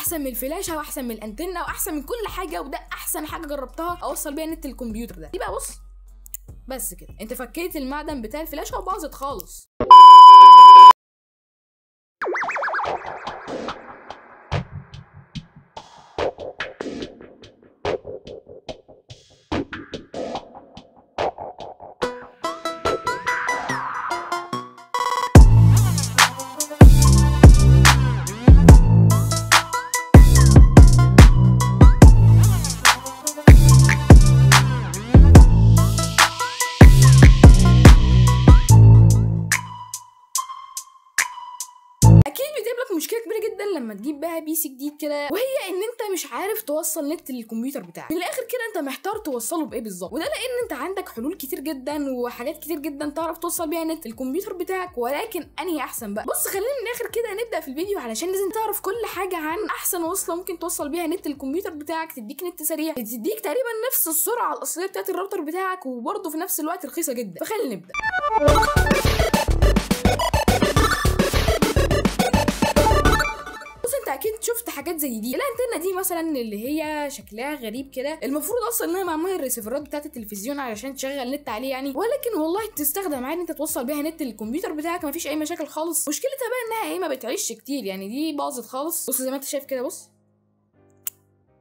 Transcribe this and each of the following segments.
احسن من الفلاشه واحسن من الانتنه واحسن من كل حاجة، وده احسن حاجة جربتها اوصل بيها نت الكمبيوتر ده. دي بقى بص بس كده، انت فكيت المعدن بتاع الفلاشه وباظت خالص. مشكلة كبيرة جدا لما تجيب بقى PC جديد كده، وهي ان انت مش عارف توصل نت للكمبيوتر بتاعك. من الاخر كده انت محتار توصله بايه بالظبط، وده لان انت عندك حلول كتير جدا وحاجات كتير جدا تعرف توصل بيها نت الكمبيوتر بتاعك، ولكن انهي احسن بقى؟ بص خلينا من الاخر كده نبدا في الفيديو، علشان لازم تعرف كل حاجة عن احسن وصله ممكن توصل بيها نت الكمبيوتر بتاعك، تديك نت سريع، تديك تقريبا نفس السرعة الاصلية بتاعت الراوتر بتاعك، وبرده في نفس الوقت رخيصة جدا. فخلينا نبدا. اكيد شفت حاجات زي دي، الانتنه دي مثلا اللي هي شكلها غريب كده، المفروض اصلا انها معمولة الريسيفرات بتاعت التلفزيون علشان تشغل نت عليه يعني، ولكن والله تستخدم عادي انت توصل بيها نت للكمبيوتر بتاعك، مفيش اي مشاكل خالص. مشكلتها بقى انها ايه، ما بتعيش كتير يعني، دي باظت خالص. بص زي ما انت شايف كده، بص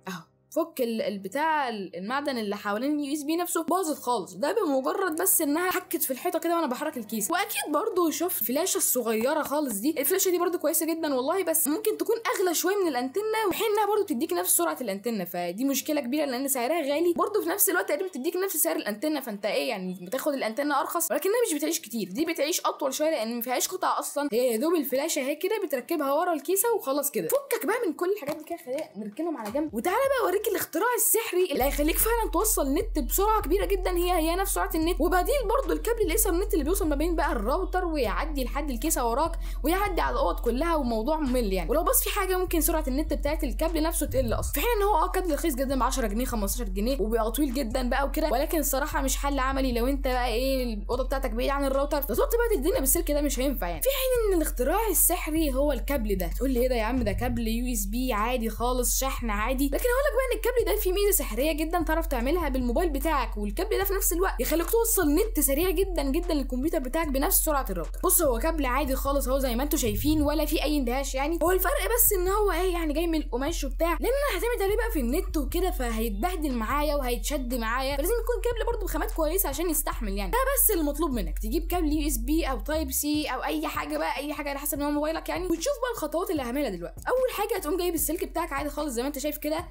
اهو، فك البتاع المعدن اللي حوالين ال USB نفسه، باظت خالص. ده بمجرد بس انها حكت في الحيطة كده وانا بحرك الكيس. واكيد برضو شفت الفلاشه الصغيرة خالص دي، الفلاشه دي برضو كويسة جدا والله، بس ممكن تكون اغلى شوية من الانتنه، وحين انها برضو بتديك نفس سرعة الانتنه، فدي مشكلة كبيرة لان سعرها غالي برضو في نفس الوقت تقريبا بتديك نفس سعر الانتنه، فانت ايه يعني بتاخد الانتنه ارخص، ولكنها مش بتعيش كتير. دي بتعيش اطول شوية لان ما فيهاش قطع اصلا، هي يا دوب الفلاشه اهي كده بتركبها ورا الكيسة وخلاص كده. فكك بقى من كل الحاجات دي كده، خلينا نركنهم على جنب، وتعالى بقى اوريك الاختراع السحري اللي هيخليك فعلا توصل نت بسرعة كبيرة جدا، هي نفس سرعة النت، وبديل برضو الكابل الايثرنت اللي بيوصل ما بين بقى الراوتر ويعدي لحد الكيسة وراك ويعدي على الاوض كلها، وموضوع ممل يعني. ولو بس في حاجة ممكن سرعة النت بتاعت الكابل نفسه تقل اصلا، في حين ان هو كابل رخيص جدا ب 10 جنيه 15 جنيه وبيبقى طويل جدا بقى وكده، ولكن الصراحة مش حل عملي لو انت بقى ايه الاوضة بتاعتك بعيدة عن الراوتر، فتقعد بقى الدنيا بالسلك ده مش هينفع يعني. في حين ان الاختراع السحري هو الكابل ده. تقول لي ايه ده يا عم، ده كابل USB عادي خالص، شحن عادي، لكن هقول لك بقى ان الكابل ده فيه ميزة سحريه جدا تعرف تعملها بالموبايل بتاعك، والكابل ده في نفس الوقت يخليك توصل نت سريع جدا جدا للكمبيوتر بتاعك بنفس سرعة الراوتر. بص هو كابل عادي خالص اهو زي ما انتم شايفين، ولا فيه اي اندهاش يعني، هو الفرق بس ان هو ايه يعني جاي من القماش وبتاع، لان انا هعتمد عليه بقى في النت وكده، فهيتبهدل معايا وهيتشد معايا، فلازم يكون كابل برده بخامات كويسة عشان يستحمل يعني. ده بس المطلوب منك، تجيب كابل USB او Type C او اي حاجة بقى، اي حاجة على حسب نوع موبايلك يعني، وتشوف بقى الخطوات اللي هعملها دلوقتي. اول حاجة هتقوم جايب السلك بتاعك عادي خالص زي ما انت شايف كده،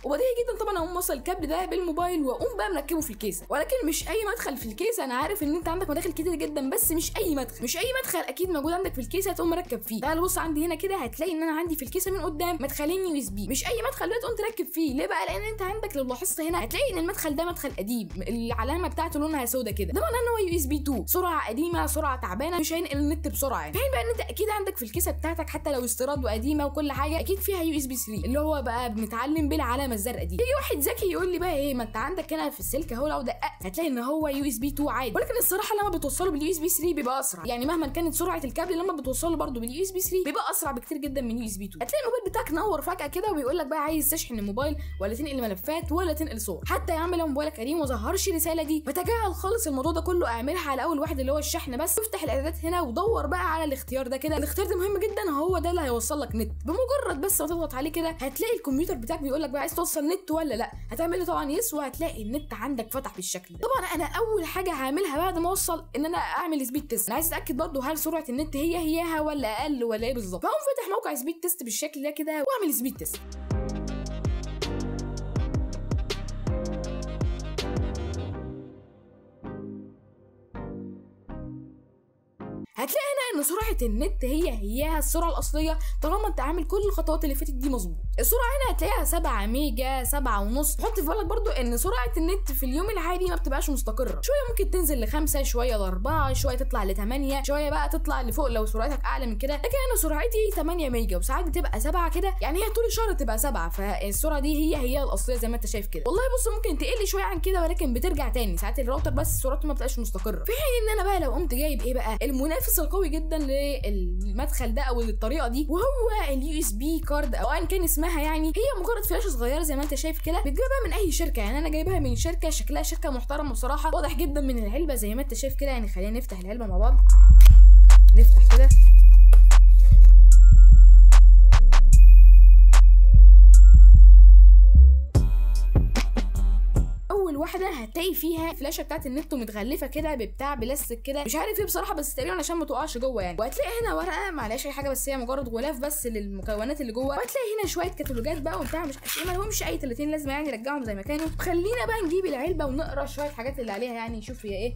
وبديهي جدا طبعا اقوم موصل الكابل ده بالموبايل واقوم بقى مركبة في الكيسة، ولكن مش اي مدخل في الكيسة. انا عارف ان انت عندك مداخل كتير جدا، بس مش اي مدخل، مش اي مدخل اكيد موجود عندك في الكيسة تقوم مركب فيه. تعال بص عندي هنا كده، هتلاقي ان انا عندي في الكيسة من قدام مدخلين USB، مش اي مدخل بقى تقوم تركب فيه. ليه بقى؟ لان انت عندك لو لاحظت هنا هتلاقي ان المدخل ده مدخل قديم، العلامة بتاعته لونها سودا كده، ده معناه ان هو USB 2، سرعة قديمة، سرعة تعبانة، مش هينقل النت بسرعة يعني. فاهم بقى ان انت اكيد عندك في الكيسة بتاعتك حتى لو استيراد وقديمة وكل حاجة اكيد فيها USB 3 اللي هو بقى بنتعلم بالعلامة الزرقاء دي. يجي واحد ذكي يقول لي بقى ايه، ما انت عندك هنا في السلك اهو لو دققت هتلاقي ان هو USB 2 عادي، ولكن الصراحة لما بتوصله بال USB 3 بيبقى اسرع يعني، مهما كانت سرعة الكابل لما بتوصله برده بال USB 3 بيبقى اسرع بكتير جدا من USB 2. هتلاقي الموبايل بتاعك نور فجاة كده وبيقول لك بقى عايز تشحن الموبايل ولا تنقل ملفات ولا تنقل صور. حتى يا عم لو موبايلك قديم وما ظهرش الرسالة دي، فتجاهل خالص الموضوع ده كله، اعملها على اول واحد اللي هو الشحن بس، وافتح الاعدادات هنا ودور بقى على الاختيار ده كده. الاختيار ده مهم جدا، هو ده اللي هيوصل لك نت. بمجرد بس ما تضغط عليه كده هتلاقي الكمبيوتر بتاعك بيقول لك بقى عايز توصل نت ولا لا، هتعمل له طبعا yes، وهتلاقي النت عندك فتح بالشكل ده. طبعا انا اول حاجة هعملها بعد ما اوصل ان انا اعمل speed test، انا عايز اتاكد برده هل سرعة النت هي هياها ولا اقل ولا ايه بالظبط. فاقوم فاتح موقع speed test بالشكل ده كده واعمل speed test. هتلاقي هنا ان سرعة النت هي هياها السرعة الاصلية طالما انت عامل كل الخطوات اللي فاتت دي مظبوط. السرعة هنا هتلاقيها 7 ميجا 7.5. حط في بالك برضو ان سرعة النت في اليوم العادي ما بتبقاش مستقره، شوية ممكن تنزل ل5، شوية ل4، شوية تطلع ل8، شوية بقى تطلع لفوق لو سرعتك اعلى من كده. لكن انا سرعتي 8 ميجا وساعات بتبقى 7 كده، يعني هي طول الشهر تبقى 7، فالسرعه دي هي هي الاصلية زي ما انت شايف كده. والله بص ممكن تقل شوية عن كده ولكن بترجع تاني، ساعات الراوتر بس سرعته ما بتبقاش مستقره. في حين ان انا بقى لو قمت جايب ايه بقى المنافس القوي جدا جدا للمدخل ده او للطريقة دي، وهو ال USB card او ايا كان اسمها. يعني هي مجرد فلاشه صغيرة زي ما انت شايف كده، بتجيبها من اي شركة. يعني انا جايبها من شركة شكلها شركة محترمه بصراحة، واضح جدا من العلبة زي ما انت شايف كده. يعني خلينا نفتح العلبة مع بعض، نفتح كده. اول واحدة هتلاقي فيها الفلاشه بتاعت النت متغلفه كده ببتاع بلاستيك كده، مش عارف ايه بصراحة، بس تقريبا عشان ما تقعش جوه يعني. وهتلاقي هنا ورقة ما عليهاش اي حاجة، بس هي مجرد غلاف بس للمكونات اللي جوه. وهتلاقي هنا شوية كتالوجات بقى وبتاع مش عارف ايه، ما لهمش اي 30 لازمه يعني، رجعهم زي ما كانوا. خلينا بقى نجيب العلبة ونقرا شوية حاجات اللي عليها يعني، نشوف هي ايه.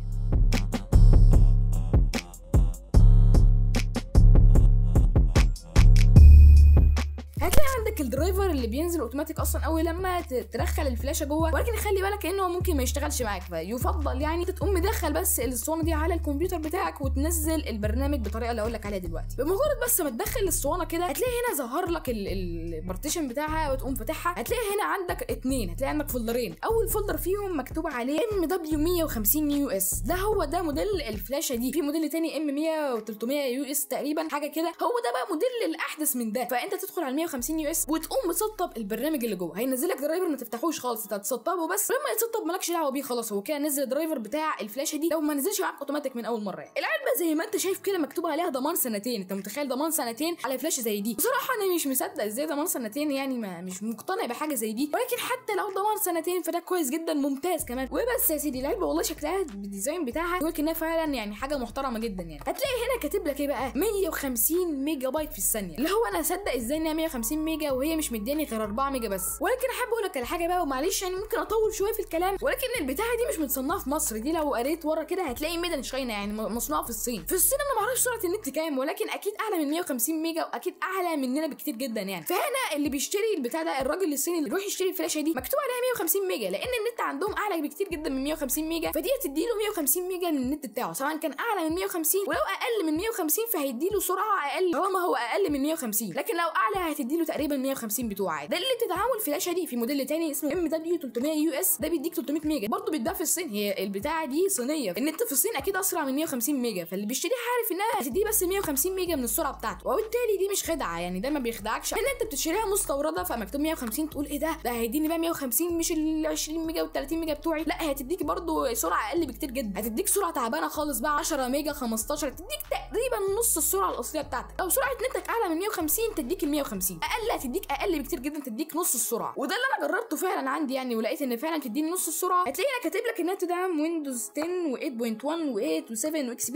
هتلاقي عندك ال driver اللي بينزل اوتوماتيك اصلا اول لما تدخل الفلاشه جوه، ولكن خلي بالك انه ممكن ما يشتغلش معاك، فيفضل يعني تقوم مدخل بس الاسطوانة دي على الكمبيوتر بتاعك وتنزل البرنامج بالطريقة اللي اقول لك عليها دلوقتي. بمجرد بس ما تدخل الاسطوانة كده هتلاقي هنا ظهر لك ال partition بتاعها وتقوم فاتحها. هتلاقي هنا عندك اتنين، هتلاقي عندك folder ين. اول folder فيهم مكتوب عليه MW 150 US، ده هو ده موديل الفلاشه دي. في موديل تاني M 100 و300 US تقريبا حاجة كده، هو ده بقى موديل الاحدث من ده. فانت تدخل على 150 US وتقوم مسطب البرنامج اللي جوه، هينزل لك driver ما تفتحوش خالص، انت هتسطبه بس، لما يتسطب مالكش دعوه بيه خلاص، هو كده نزل ال driver بتاع الفلاشه دي. لو ما نزلش معاك اوتوماتيك من اول مرة يعني. العلبة زي ما انت شايف كده مكتوب عليها ضمان سنتين، انت متخيل ضمان سنتين على فلاشه زي دي؟ بصراحة انا مش مصدق ازاي ضمان سنتين يعني، ما مش مقتنع بحاجة زي دي، ولكن حتى لو ضمان سنتين فده كويس جدا ممتاز كمان. وبس يا سيدي، العلبة والله شكلها بال design بتاعها يقول انها فعلا يعني حاجة محترمه جدا يعني. هتلاقي هنا كاتب لك ايه بقى، 150 ميجا بايت في الثانية، اللي هو انا اصدق ازاي انها 150 ميجا وهي مش مدياني غير 4 ميجا بس. ولكن احب اقول لك على حاجة بقى، ومعلش يعني ممكن اطول شوية في الكلام، ولكن البتاعه دي مش متصنعه في مصر، دي لو قريت ورا كده هتلاقي made in China، يعني مصنوعة في الصين. في الصين انا ما اعرفش سرعة النت كام، ولكن اكيد اعلى من 150 ميجا واكيد اعلى مننا بكتير جدا يعني. فهنا اللي بيشتري البتاع ده الراجل الصيني اللي بيروح يشتري الفلاشه دي مكتوب عليها 150 ميجا، لان النت عندهم اعلى بكتير جدا من 150 ميجا، فدي هتدي له 150 ميجا من النت بتاعه، سواء كان اعلى من 150 ولو اقل من 150 فهيدي له سرعة اقل طالما هو اقل من 150، لكن لو اعلى هتدي له تقريبا 150 بتوعه عادي. ده اللي بتدعمه الفلاشه دي. في موديل تاني اسمه MW 300 US، ده بيديك 300 ميجا برضه، بيتباع في الصين، هي البتاعه دي صينية، النت في الصين اكيد اسرع من 150 ميجا، فاللي بيشتريها عارف انها هتديه بس 150 ميجا من السرعة بتاعته، وبالتالي دي مش خدعه يعني، ده ما بيخدعكش ان انت بتشتريها مستورده فمكتوب 150 تقول ايه ده، ده هيديني بقى 150 مش ال 20 ميجا وال 30 ميجا بتوعي، لا هتديك برضه سرعة اقل بكتير جدا، هتديك سرعة تعبانة خالص بقى 10 ميجا 15، هتديك تقريبا نص السرعة الاصلية بتاعتك. لو سرعة نتك اعلى من 150 تديك ال 150، اقل هتديك اقل بكتير جدا، تديك نص السرعة. وده اللي انا جربته فعلا عندي يعني، ولقيت ان فعلا تديني نص السرعة. هتلاقي انا كاتب لك انها تدعم Windows 10 و8.1 و8 و7 و XP،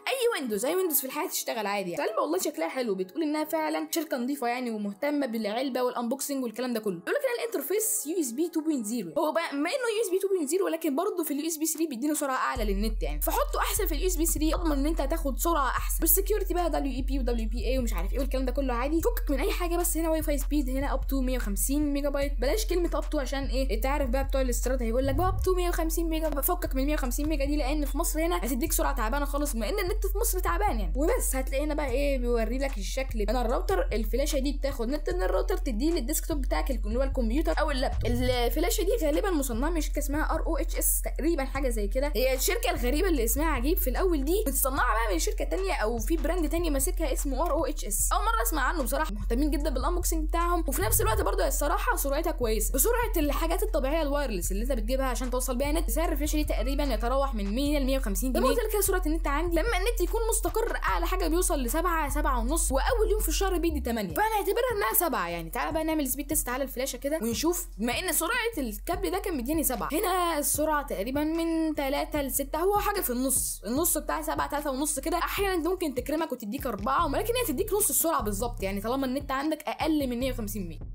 اي Windows، اي Windows في الحياة تشتغل عادي يعني. العلبة والله شكلها حلو، بتقول انها فعلا شركة نظيفة يعني ومهتمه بالعلبه وال unboxing والكلام ده كله. بيقول لك ان ال interface USB 2.0، هو بقى بما انه USB 2.0 ولكن برضه في ال USB 3 بيدينا سرعة اعلى للنت يعني، فحطه احسن في ال USB 3 اضمن ان انت هتاخد سرعة احسن. وال security بقى WEP و WPA ومش عارف ايه والكلام ده كله عادي، فكك من اي حاجة. بس هنا WiFi speed هنا up to 150 ميجا بايت، بلاش كلمة up to عشان ايه، انت عارف بقى بتوع الاستيراد هيقول لك up to 150 ميجا، فكك من 150 ميجا دي لان في مصر هنا هتديك سرعة تعبانة خالص، بما ان النت في مصر تعبان يعني. وبس هتلاقي هنا بقى ايه بيوري لك الشكل. انا الراوتر الفلاشه دي بتاخد نت من الراوتر تديه لل desktop بتاعك اللي هو الكمبيوتر او اللابتوب. الفلاشه دي غالبا مصنعه من شركة اسمها ROHS تقريبا، حاجة زي كده، هي الشركة الغريبة اللي اسمها عجيب في الاول دي، متصنعه بقى من شركة ثانية او في brand ثاني ماسكها اسمه ROHS، اول مرة اسمع عنه بصراحة. مهتمين جدا بال unboxing بتاعهم، وفي نفس الوقت برضه الصراحة سرعتها كويسة، بسرعة الحاجات الطبيعية ال wireless اللي انت بتجيبها عشان توصل بيها نت. سعر الفلاشه دي تقريبا يتراوح من 100 ل 150 جنيه. زي ما قلت لك سرعة النت عندي لما النت يكون مستقر اعلى حاجة بيوصل ل 7 7.5، واول يوم في الشهر بيدي 8، فانا هعتبرها انها 7 يعني. تعالى بقى نعمل speed test على الفلاشه كده ونشوف، بما ان سرعة الكابل ده كان مدياني 7، هنا السرعة تقريبا من 3 ل 6، هو حاجة في النص، النص بتاع 7 3.5 كده. احيانا ممكن تكرمك وتديك 4، ولكن هي تديك نص السرعة بالظبط يعني، طالما النت عندك اقل من 150 ميجا.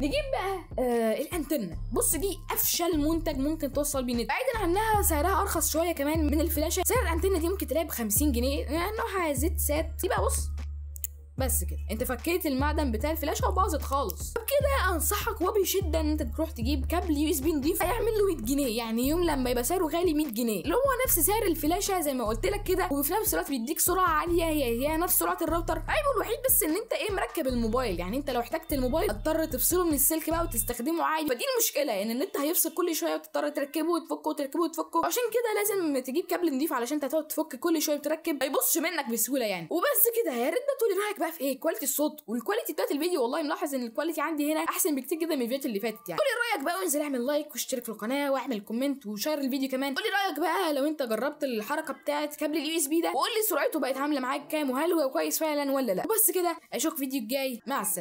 نجيب بقى الانتنه. بص دي افشل منتج ممكن توصل بيه نت، بعيدا عنها سعرها ارخص شوية كمان من الفلاشه. سعر الانتنه دي ممكن تلاقيها ب 50 جنيه، نوعها ZSAT. دي بقى بص بس كده انت فكيت المعدن بتاع الفلاشه وباظت خالص. طب كده انصحك وبشدة ان انت تروح تجيب كابل USB نضيف، هيعمل له 100 جنيه، يعني يوم لما يبقى سعره غالي 100 جنيه، اللي هو نفس سعر الفلاشه زي ما قلت لك كده، وفي نفس الوقت بيديك سرعة عالية هي نفس سرعة الراوتر. عيبه الوحيد بس ان انت ايه مركب الموبايل، يعني انت لو احتجت الموبايل تضطر تفصله من السلك بقى وتستخدمه عادي، فدي المشكلة ان النت هيفصل كل شوية وتضطر تركبه وتفكه وتركبه وتفكه. عشان كده لازم تجيب كابل نضيف علشان انت هتقعد تفك كل شوية وتركب، ما يبصش منك بسهولة يعني. وبس كده. يا ريت بقى تقولي رايك بقى في ايه quality الصوت وال quality بتاعت الفيديو. والله ملاحظ ان ال quality عندي هنا احسن بكتير جدا من الفيديوهات اللي فاتت يعني. قولي رايك بقى، وانزل اعمل like واشترك في القناة واعمل comment و share الفيديو كمان. قولي رايك بقى لو انت جربت الحركة بتاعت كابل ال USB ده، وقول لي سرعته بقت عامله معاك كام، وهل هو كويس فعلا ولا لا. وبس كده، اشوفك فيديو الجاي، مع السلامة.